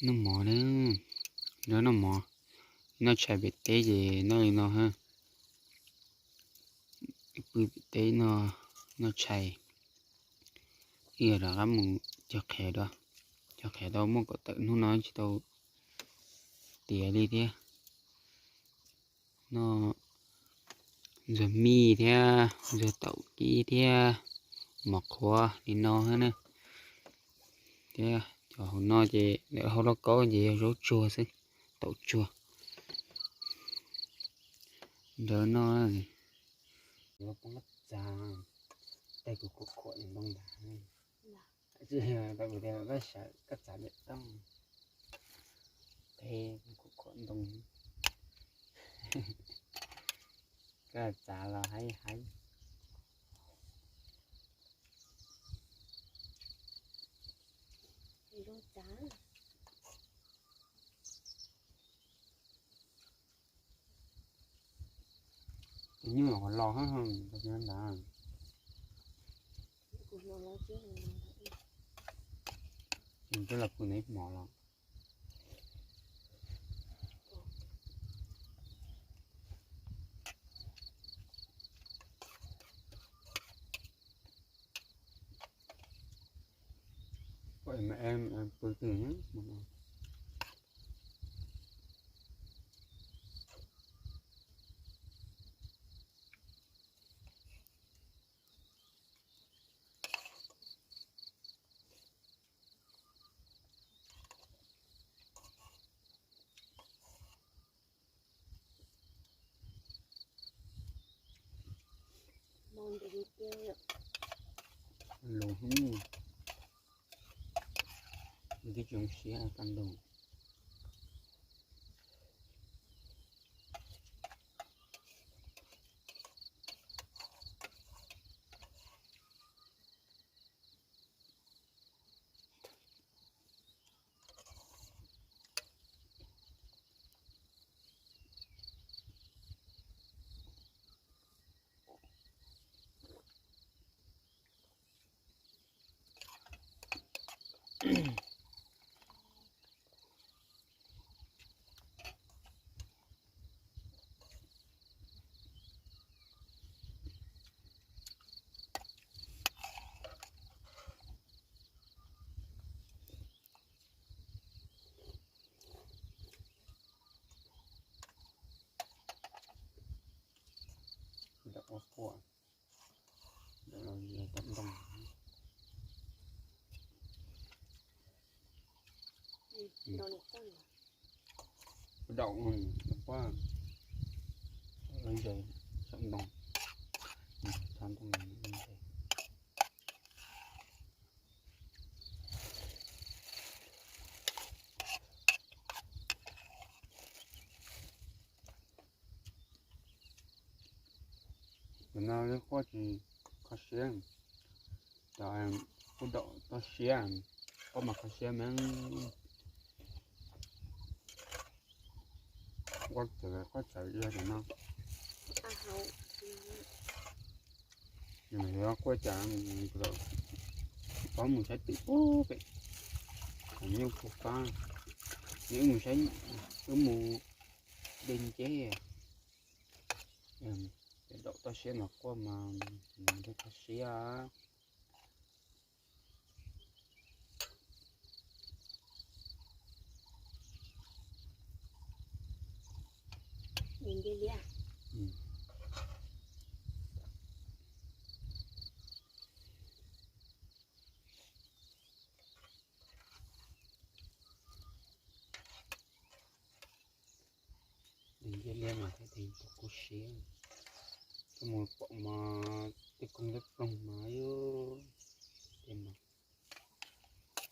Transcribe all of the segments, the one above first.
Noj mov na, nrog noj mov, noj tshais pem teb ces noj li no ha. Pw pem teb no, noj tshais, ib yam rov qab mus cog qhiav rau, cog qhiav tau muaj kom tawm hnub no tsis tau tiav li thiab. Noj ntxuag mij thiab ntxuag taum kib thiab mov qhuav li no na. Thiab cov hauv no ces lawv hau lauj kaub ces yog zaub tsuag xwb, taum tsuag. Ntawd no, poob txav, tej kuv khuam khuam ntoo ntag. Tsis, tau kuv tias koj sawv koj txav niam toj, tej kuv khuam ntoo, koj txav los haib haib. Tus nyuj los los ntag. Twb los pw neb hmo los. Pw twg? Lus hnub, twb tsis zoo siab tag nrho. Daum, daum paj, lawv ntseg saum ntoo, txhob ntoo. Cov no lub quaj tsis kho siab, cov quaj daum toj siab, quaj mas kho siab mas. Quaj txawv quaj txawv li cov no. Nws quaj cas paub mus saib twm pub pem, nyuj pub pab, nws wb mus saib, wb mus de nceb. Cov daum toj siab mas quaj mas nws thiaj kho siab. Nws ntsia liab mas thiaj tau kub siab. Koj mus pom mas tej koog tej ploog mas yus, tej mas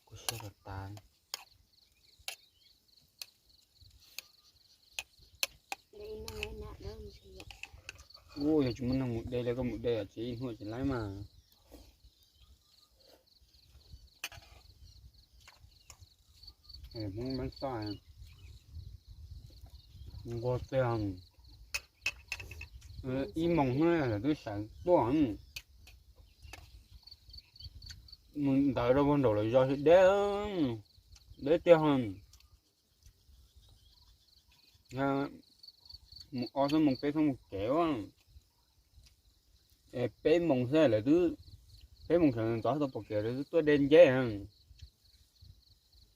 kub siab tas tas. Ua yog tsis muaj neeg mus de li, koj mus de tsis ib hnub tsis laib mas. Hmoob Mab Xaj nquag tiag, ib moos hnub lawv twb sawv tuaj. Mus ntawd rau puag nraum lawv zos sib deb, deb tiag. Mus ob xuab moos peb xuab moos kev, es peb moos xwb lawv twb, peb moos sawv ntxov tau pom kev lawv twb tuaj de nceb.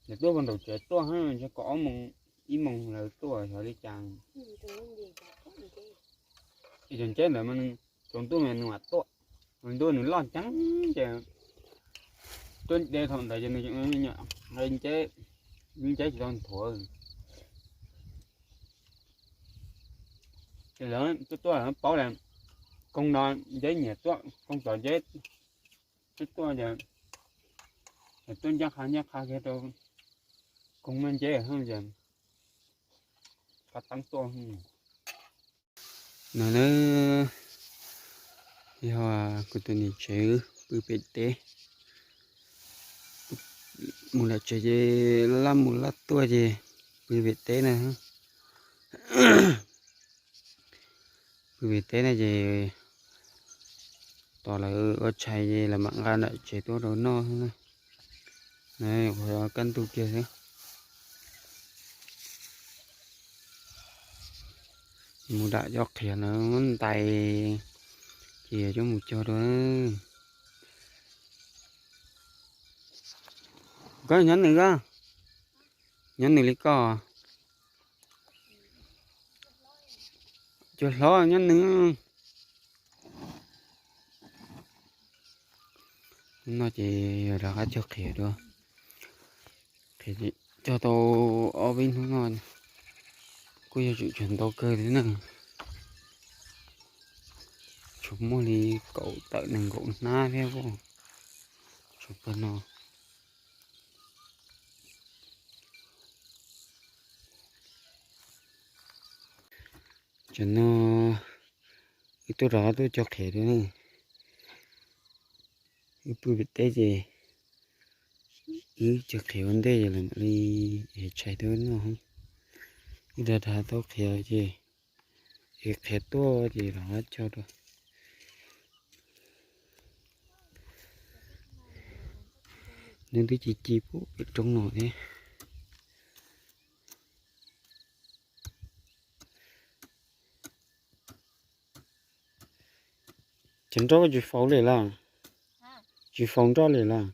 Lawv tuaj puag nraum tsev tuaj, ntshe kaum ob moos, ib moos lawv tuaj xyov li cas. Cov nceb ntawd mas nws tsaus ntuj mas nws mam tuaj, ntuj nws loj ceev ces tuaj de thaum ntawd ces nws nqa nceb, nceb tsis tau nthuav. Ces lawv tuaj tuaj lawv paub tias koog no nceb nyiam tuaj, koog tod nceb twb tuaj ces tuaj ncaj qha ncaj qha kiag rau koog muaj nceb ces qab teeb tuaj. No na, yog kuv tus niam tsev pw pem teb, mus nram tsev ces laj mus laj tuaj ces pw pem teb na. Pw pem teb na ces tos lawv ua tshais ces lawv mam nqa nram tsev tuaj rau noj xwb na. Qhov kaj ntug kiag xwb. Mus dam cov qhiav no ntais ces coj mus cog dua. Koj nyob nws, koj nyob nws li koj. Cog hlob nyob nws. No ces yog rov qab cog qhiav dua. Qhiav cog tau ob peb hnub no kuj yog tseem tshuav ntau kawg li na. Tshuav muaj li kaum tawm nees nkaum hnab thiab, tshuav pawg no. Tam no wb tuaj rov qab tuaj cog qhiav dua na. Wb pw pem teb ces wb cog qhiav ua ntej ces lawv mam li ev tshais tuaj noj. Wb dag dag tau qhiav ces, ev qhiav tuaj ces rov qab cog dua. Nws twb ci ci pem roob no thiab. Cov nroj tsis faus li los? Tsis faus nroj li los?